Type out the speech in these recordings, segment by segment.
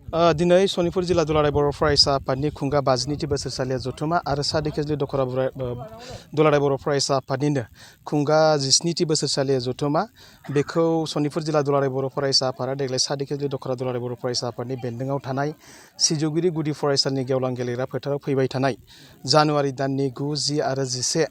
दिनै सनितपुर जिल्ला दुलाराय बर' फरायसा आफादनि खुंगा 52थि बोसोरसालिया जथुमा आरो सादिकेजलि दख'र दुलाराय बर' फरायसा आफादनिनो खुंगा 17थि बोसोरसालिया जथुमा बेखौ सनितपुर जिल्ला दुलाराय बर' फरायसा आफादा देग्लाय सादिकेजलि दख'र दुलाराय बर' फरायसा आफादनि बेन्दोङाव थानाय सिजौगिरि गुदि फरायसालिनि गेवलां गेलेग्रा फोथाराव फैबाय थानाय जानुवारि दाननि 9, 10 आरो 11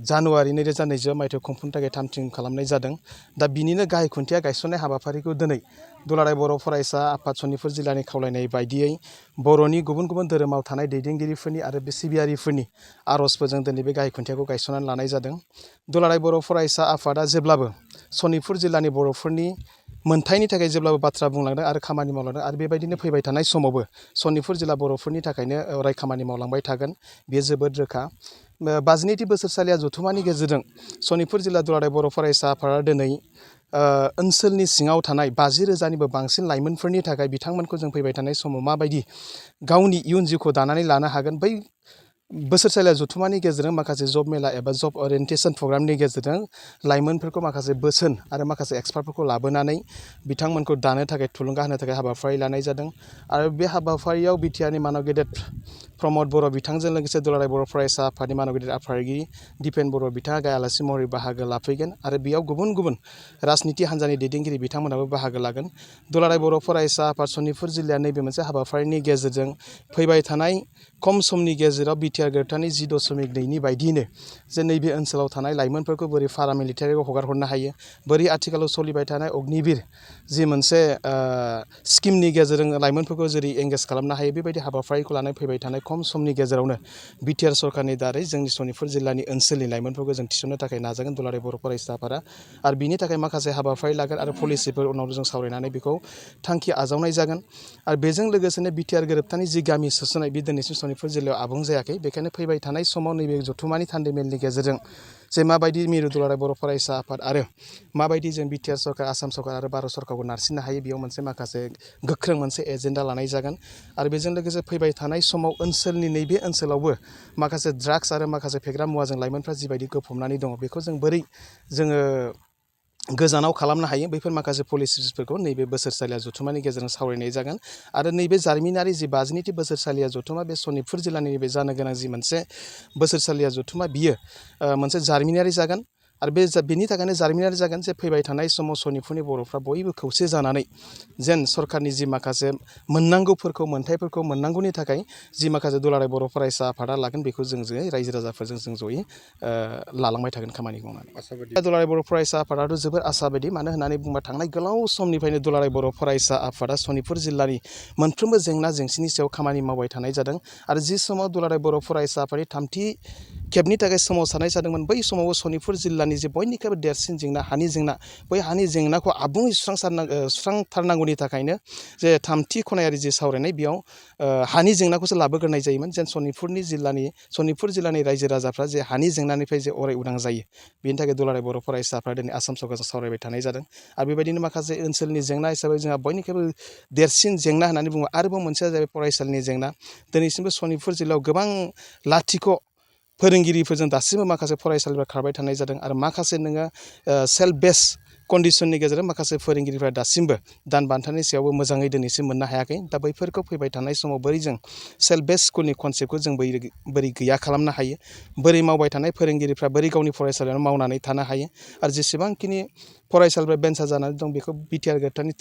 जानुवारि 2020 मायथाइयाव खुंफुंनो थाखाय थामथिम खालामनाय जादों। दा बिनिनो गाहाय खुन्थिया गायसननाय हाबाफारिखौ दिनै दुलाराय बर' फरायसा आफाद सनितपुर जिल्लानि खावलायनाय बायदियै बर'नि गुबुन गुबुन धोरोमाव थानाय दैदेनगिरिफोरनि आरो सिबियारिफोरनि आर'जफोरजों दिनै बे गाहाय खुन्थियाखौ गायसननानै लानाय जादों। दुलाराय बर' फरायसा आफादा जेब्लाबो सनितपुर जिल्लानि बर'फोरनि मोनथायनि थाखाय जेब्लाबो बाथ्रा बुंलांदों आरो खामानि मावलांदों आरो बेबायदिनो फैबाय थानाय समावबो सनितपुर जिल्ला बर'फोरनि थाखायनो अराय खामानि मावलांबाय थागोन, बेयो जोबोद रोखा। 52थि बोसोरसालिया जथुमानि गेजेरजों सनितपुर जिल्ला दुलाराय बर' फरायसा आफादा दिनै ओनसोलनि सिङाव थानाय 50,000निबो बांसिन लाइमोनफोरनि थाखाय बिथांमोनखौ जों फैबाय थानाय समाव माबायदि गावनि इयुन जिउखौ दानानै लानो हागोन, बै बोसोरसालिया जथुमानि गेजेरजों माखासे जब मेला एबा जब ओरियेन्टेसन प्रग्रामनि गेजेरजों लाइमोनफोरखौ माखासे बोसोन आरो माखासे एक्सपार्टफोरखौ लाबोनानै बिथांमोनखौ दानो थाखाय थुलुंगा होनो थाखाय हाबाफारि लानाय जादों। आरो बे हाबाफारियाव बिटिआरनि मानव गेदेर प्रमद बर' बिथांजों लोगोसे दुलाराय बर' फरायसा आफादनि मानव गेदेर आफादगिरि दिपेन बर' बिथाङा गाहाय आलासि महरै बाहागो लाफैगोन आरो बेयाव गुबुन गुबुन राजनिति हान्जानि दैदेनगिरि बिथांमोनाबो बाहागो लागोन। दुलाराय बर' फरायसा आफाद सनितपुर जिल्लाया नैबे मोनसे हाबाफारिनि गेजेरजों फैबाय थानाय खम समनि गेजेराव बिटिआर गोरोबथानि 10.2नि बायदियैनो जे नैबे ओनसोलाव थानाय लाइमोनफोरखौ बोरै पारामिलिटारियाव हगार हरनो हायो, बोरै आथिखालाव सोलिबाय थानाय अग्निवीर जि मोनसे स्किमनि गेजेरजों लाइमोनफोरखौ जेरै एंगेज खालामनो हायो, बेबायदि हाबाफारिखौ लानानै फैबाय थानाय खम समनि गेजेरावनो बिटिआर सरकारनि दारै जोंनि सनितपुर जिल्लानि ओनसोलनि लाइमोनफोरखौ जों थिसननो थाखाय नाजागोन दुलाराय बर' फरायसा आफादा। आरो बिनि थाखाय माखासे हाबाफारि लागोन आरो पलिसिफोर उनाव जों सावरायनानै बेखौ थांखि आजावनाय जागोन। आरो बेजों लोगोसेनो बिटिआर गोरोबथानि जि गामि सोसननाय बे दिनैसिम सनितपुर जिल्लायाव आबुं जायाखै। बेखायनो फैबाय थानाय समाव नैबे जथुमानि थान्दै मेलनि गेजेरजों जे माबायदि मिरु दुलाराय बर' फरायसा आफाद आरो माबायदि जों बिटिआर सरकार, आसाम सरकार आरो भारत सरकारखौ नारसिननो हायो, बेयाव मोनसे माखासे गोख्रों मोनसे एजेन्डा लानाय जागोन। आरो बेजों लोगोसे फैबाय थानाय समाव ओनसोलनि नैबे ओनसोलावबो माखासे ड्राग्स आरो माखासे फेग्रा मुवाजों लाइमोनफ्रा जिबायदि गोफबनानै दङ, बेखौ जों बोरै जोङो गोजानाव खालामनो हायो, बैफोर माखासे पलिसिसफोरखौ नैबे बोसोरसालिया जथुमानि गेजेरजों सावरायनाय जागोन। आरो नैबे जारिमिनारि जि 52थि बोसोरसालिया जथुमा, बे सनितपुर जिल्लानि नैबे जानो गोनां जि मोनसे बोसोरसालिया जथुमा, बियो मोनसे जारिमिनारि जागोन। आरो बेनि थाखायनो जारिमिनारि जागोन जे फैबाय थानाय समाव सनितपुरनि बर'फ्रा बयबो खौसे जानानै जेन सरकारनि जि माखासे मोननांगौफोरखौ, मोन्थायफोरखौ मोननांगौनि थाखाय जि माखासे दुलाराय बर' फरायसा आफादा लागोन, बेखौ जों रायजो राजाफोरजों जों जयै लालांबाय थागोन खामानि मावनानै। दुलाराय बर' फरायसा आफादाथ' जोबोर आसा बायदि, मानो होननानै बुङोबा थांनाय गोलाव समनिफ्रायनो दुलाराय बर' फरायसा आफादा सनितपुर जिल्लानि मोनफ्रोमबो जेंना जेंसिनि सायाव खामानि मावबाय थानाय जादों। आरो जि समाव दुलाराय बर' फरायसा आफादनि थामथि खेबनि थाखाय सोमावसारनाय जादोंमोन, बै समावबो सनितपुर जिल्लानि जे बयनिख्रुइबो देरसिन जेंना हानि जेंना, बै हानि जेंनाखौ आबुङै सुस्रांथारनांगौनि थाखायनो जे थामथि खनायारि जि सावरायनाय, बेयाव हानि जेंनाखौसो लाबोग्रोनाय जायोमोन, जेन सनितपुर जिल्लानि रायजो राजाफ्रा जे हानि जेंनानिफ्राय जे अराय उदां जायो, बेनि थाखाय दुलाराय बर' फरायसा आफादा दिनै आसाम सरकारजों सावरायबाय थानाय जादों। आरो बेबायदिनो माखासे ओनसोलनि जेंना हिसाबै जोंहा बयनिख्रुइबो देरसिन जेंना होननानै बुङो आरोबाव मोनसेया जाहैबाय फरायसालिनि जेंना। दिनैसिमबो सनितपुर जिल्लायाव गोबां लाथिख' फोरोंगिरिफोरजों दासिमबो माखासे फरायसालिफ्रा खारबाय थानाय जादों। आरो माखासे नोङो सेल्फ बेस कन्डिसननि गेजेरजों माखासे फोरोंगिरिफ्रा दासिमबो दान बान्थानि सायावबो मोजाङै दिनैसिम मोननो हायाखै। दा बैफोरखौ फैबाय थानाय समाव बोरै जों सेल्फ बेस स्कुलनि कनसेप्टखौ जों बोरै गैया खालामनो हायो, बोरै मावबाय थानाय फोरोंगिरिफ्रा बोरै गावनि फरायसालियाव मावनानै थानो हायो, आरो जेसेबांखिनि फरायसालिफ्रा भेन्सार जानानै दं, बेखौ बिटिआर गोरोबथानि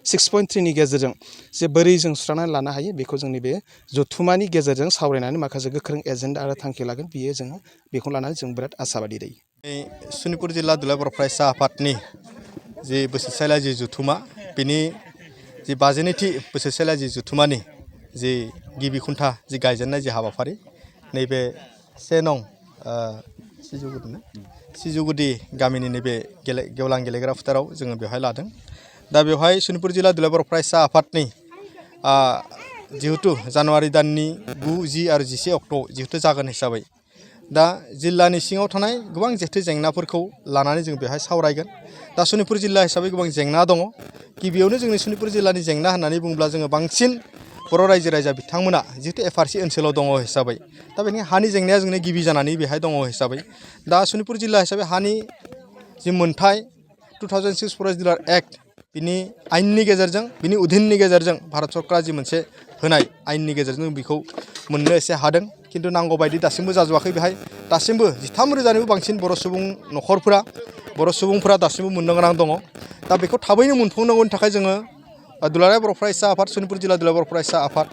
6.3नि गेजेरजों जे बोरै जों सुस्रांनानै लानो हायो, बेखौ जोंनि बे जथुमानि गेजेरजों सावरायनानै माखासे गोख्रों एजेन्डा आरो थांखि लागोन। बियो जोङो बेखौ लानानै जों बिराद आसाबादि दायो। सनितपुर जिल्ला दुलाराय बर' फरायसा आफादनि जि बोसोरसालिया जि जथुमा, बिनि जि 52थि बोसोरसालिया जि जथुमानि जि गिबि खुन्था जि गायजेननाय जि हाबाफारि, नैबे 1 नं सिजौगुदि गामिनि नैबे गेवलां गेलेग्रा फोथाराव जोङो बेवहाय लादों। दा बेवहाय सनितपुर जिल्ला दुलाराय बर' फरायसा आफादनि जिहेतु जानुवारि दाननि 9, 10 आरो 11 अक्ट'आव जिहेतु जागोन हिसाबै दा जिल्लानि सिङाव थानाय गोबां जेथो जेंनाफोरखौ लानानै जों बेवहाय सावरायगोन। दा सनितपुर जिल्ला हिसाबै गोबां जेंना दङ। गिबियावनो जोंनि सनितपुर जिल्लानि जेंना होननानै बुङोब्ला जोङो बांसिन बर' रायजो राजा बिथांमोना जिहेतु एफआरसि ओनसोलाव दङ हिसाबै, दा बेनि हानि जेंनाया जोंनि गिबि जानानै बेहाय दङ हिसाबै, दा सनितपुर जिल्ला हिसाबै हानि जि मोन्थाय 2006 फरेस्ट डिलार एक्ट, बिनि आयेननि गेजेरजों बिनि उधिननि गेजेरजों भारत सरकारा जि मोनसे होनाय आयेननि गेजेरजों बेखौ मोननो एसे हादों खिन्थु नांगौ बायदि दासिमबो जाजोबाखै बेहाय दासिमबो 13,000निबो बांसिन बर' सुबुं न'खरफोरा बर' सुबुंफोरा दासिमबो मोननो गोनां दङ दा बेखौ थाबैनो मोनफुंनांगौनि थाखाय जोङो दुलाराय बर' फरायसा आफाद सनितपुर जिल्ला दुलाराय बर' फरायसा आफाद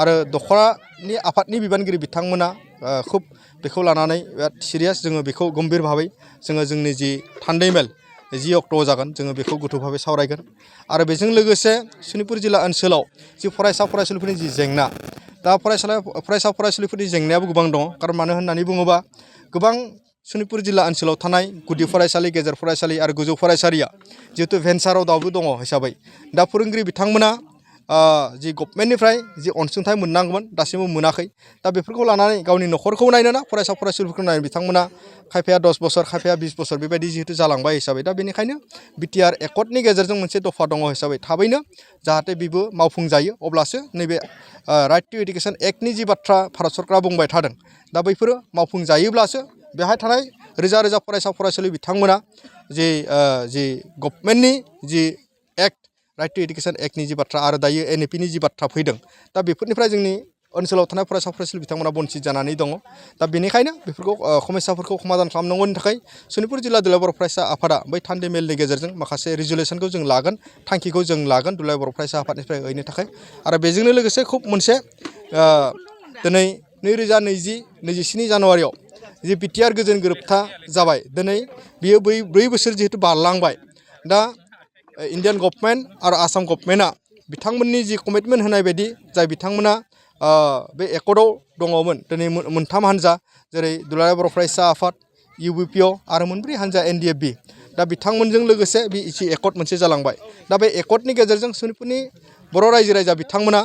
आरो दख'रानि आफादनि बिबानगिरि बिथांमोना खुब बेखौ लानानै बिराद सिरियास जोङो बेखौ गम्भीर भाबै जोङो जोंनि जि थान्दै मेल 10 अक्ट'आव जागोन जोङो बेखौ गोथौ भाबै सावरायगोन आरो बेजों लोगोसे सनितपुर जिल्ला ओनसोलाव जि फरायसा फरायसुलिफोरनि जि जेंना दा फरायसा फरायसुलिफोरनि जेंनायाबो गोबां दङ खारन मानो होननानै बुङोबा गोबां सनितपुर जिल्ला ओनसोलाव थानाय गुदि फरायसालि गेजेर फरायसालि आरो गोजौ फरायसालिया जिहेतु भेन्साराव दाबो दङ हिसाबै दा फोरोंगिरि बिथांमोना जि गभर्नमेन्टनिफ्राय जि अनसुंथाइ मोननांगौमोन दासिमबो मोनाखै दा बेफोरखौ लानानै गावनि न'खरखौ नायनोना फरायसा फरायसुलिफोरखौ नायनो बिथांमोना खायफाया 10 बोसोर खायफाया 20 बोसोर बेबायदि जिहेतु जालांबाय हिसाबै दा बेनिखायनो बिटिआर एकर्डनि गेजेरजों मोनसे दफा दङ हिसाबै थाबैनो जाहाथे बेबो मावफुंजायो अब्लासो नैबे राइट टु एडुकेसन एक्टनि जि बाथ्रा भारत सरकारा बुंबाय थादों दा बैफोरो मावफुंजायोब्लासो बेहाय थानाय रोजा रोजा फरायसा फरायसुलि बिथांमोना जि गभर्नमेन्टनि जि एक्ट राइट टु एडुकेसन एक्टनि जि बाथ्रा आरो दायो एनइपिनि जि बाथ्रा फैदों दा बेफोरनिफ्राय जोंनि ओनसोलाव थानाय फरायसा फरायसुलि बिथांमोना बन्सित जानानै दङ दा बेनिखायनो बेफोरखौ समस्याफोरखौ समाधान खालामनांगौनि थाखाय सनितपुर जिल्ला दुलाराय बर' फरायसा आफादा बै थान्दै मेलनि गेजेरजों माखासे रिजुलेसनखौ जों लागोन थांखिखौ जों लागोन दुलाराय बर' फरायसा आफादनिफ्राय हैनो थाखाय आरो बेजोंनो लोगोसे खुब मोनसे दिनै 2027 जानुवारियाव जि बिटिआर गोजोन गोरोबथा जाबाय दिनै बियो 4 बोसोर जिहेतु बारलांबाय दा इन्डियान गभर्नमेन्ट आरो आसाम गभर्नमेन्टआ बिथांमोननि जि कमिटमेन्ट होनाय बायदि जाय बिथांमोना बे एकर्डआव दङमोन दिनै मोनथाम हान्जा जेरै दुलाराय बर' फरायसा आफाद UBPO आरो 4 हान्जा NDFB दा बिथांमोनजों लोगोसे बे जि एकर्ड मोनसे जालांबाय दा बे एकर्डनि गेजेरजों सनितपुरनि बर' रायजो राजा बिथांमोना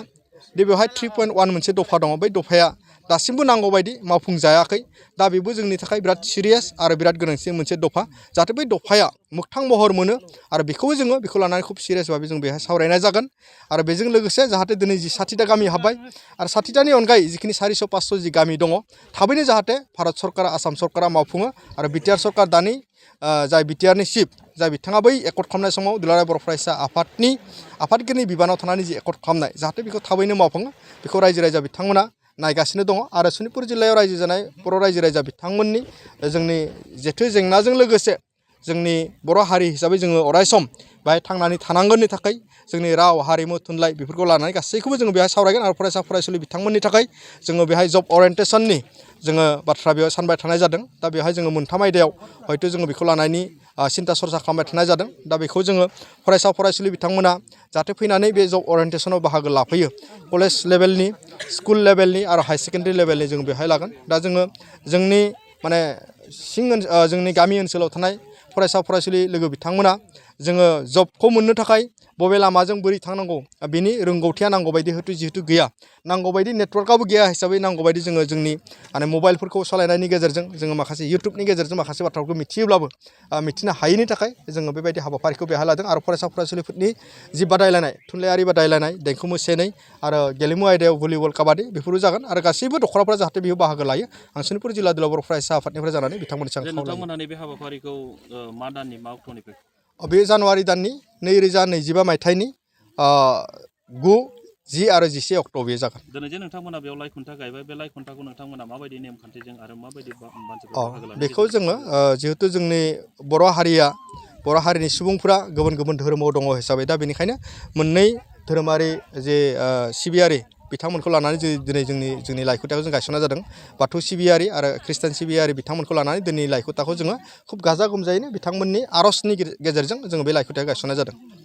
दि बेवहाय 3.1 मोनसे दफा दङ बै दफाया दासिमबो नांगौ बायदि मावफुंजायाखै दा बेबो जोंनि थाखाय बिराद सिरियास आरो बिराद गोनांथि मोनसे दफा जाहाथे बै दफाया मोगथां महर मोनो आरो बेखौबो जोङो बेखौ लानानै खुब सिरियास भाबै जों बेहाय सावरायनाय जागोन आरो बेजों लोगोसे जाहाथे दिनै जि 60टा गामि हाबबाय आरो 60टानि अनगायै जिखिनि 400-500 जि गामि दङ थाबैनो जाहाथे भारत सरकारा आसाम सरकारा मावफुङो आरो बिटिआर सरकार दानि जाय बिटिआरनि चिफ जाय बिथाङा बै एकर्ड खालामनाय समाव दुलाराय बर' फरायसा आफादगिरिनि बिबानाव थानानै जि एकर्ड खालामनाय जाहाथे बेखौ थाबैनो मावफुङो बेखौ रायजो राजा बिथांमोना नायगासिनो दङ आरो सनितपुर जिल्लायाव रायजो जानाय बर' रायजो राजा बिथांमोननि जोंनि जेथो जेंनाजों लोगोसे जोंनि बर' हारि हिसाबै जोङो अरायसम बेहाय थांनानै थानांगोननि थाखाय जोंनि राव हारिमु थुनलाइ बेफोरखौ लानानै गासैखौबो जोङो बेहाय सावरायगोन आरो फरायसा फरायसुलि बिथांमोननि थाखाय जोङो बेहाय जब अरियेन्टेसननि जोङो बाथ्रा बेयाव सानबाय थानाय जादों दा बेहाय जोङो 3 आयदायाव हयथ' जोङो बेखौ लानायनि सिन्था सरसा खालामबाय थानाय जादों दा बेखौ जोङो फरायसा फरायसुलि बिथांमोना जाहाथे फैनानै बे जब अरियेन्टेसनाव बाहागो लाफैयो कलेज लेभेलनि स्कुल लेभेलनि आरो हाई सेकेन्डारि लेभेलनि जों बेहाय लागोन दा जोङो जोंनि माने जोंनि गामि ओनसोलाव थानाय फरायसा फरायसुलि लोगो बिथांमोना जोङो जबखौ मोननो थाखाय बबे लामाजों बोरै थांनांगौ बेनि रोंगौथिया नांगौ बायदि जिहेतु गैया नांगौ बायदि नेटवर्कआबो गैया हिसाबै नांगौ बायदि जोङो जोंनि माने मबाइलफोरखौ सालायनायनि गेजेरजों जोङो माखासे इउटुबनि गेजेरजों माखासे बाथ्राफोरखौ मिथियोब्लाबो मिथिनो हायैनि थाखाय जोङो बेबायदि हाबाफारिखौ बेहाय लादों आरो फरायसा फरायसुलिफोरनि जि बादायलायनाय थुनलाइयारि बादायलायनाय देंखो मोसानाय आरो गेलेमु आयदायाव भलिबल काबादि बेफोरबो जागोन आरो गासैबो दख'राफोरा जाहाथे बेयाव बाहागो लायो आं सनितपुर जिल्ला दुलाराय बर' फरायसा आफादनिफ्राय जानानै बिथांमोननिसिम खावलायो नोंथांमोनहा बे हाबाफारिखौ मा दाननि मा अक्ट'निफ्राय बे जानुवारि दाननि 2025 मायथाइनि 9, 10 आरो 11 अक्ट' बे जागोन दिनै जे नोंथांमोना बेयाव लाइ खुन्था गायबाय बे लाइ खुन्थाखौ नोंथांमोना माबायदि नेमखान्थिजों आरो माबायदि बेखौ जोङो जिहेतु जोंनि बर' हारिनि सुबुंफोरा गुबुन गुबुन धोरोमाव दङ हिसाबै दा बेनिखायनो मोननै धोरोमारि जे सिबियारि बिथांमोनखौ लानानै दिनै जोंनि लाइखुंथाखौ जों गायसननाय जादों बाथौ सिबियारि आरो ख्रिस्टान सिबियारि बिथांमोनखौ लानानै दिनै लाइखुंथाखौ जोङो खुब गाजा गोमजायैनो बिथांमोननि आर'जनि गेजेरजों जोङो बे लाइखुंथाखौ गायसननाय जादों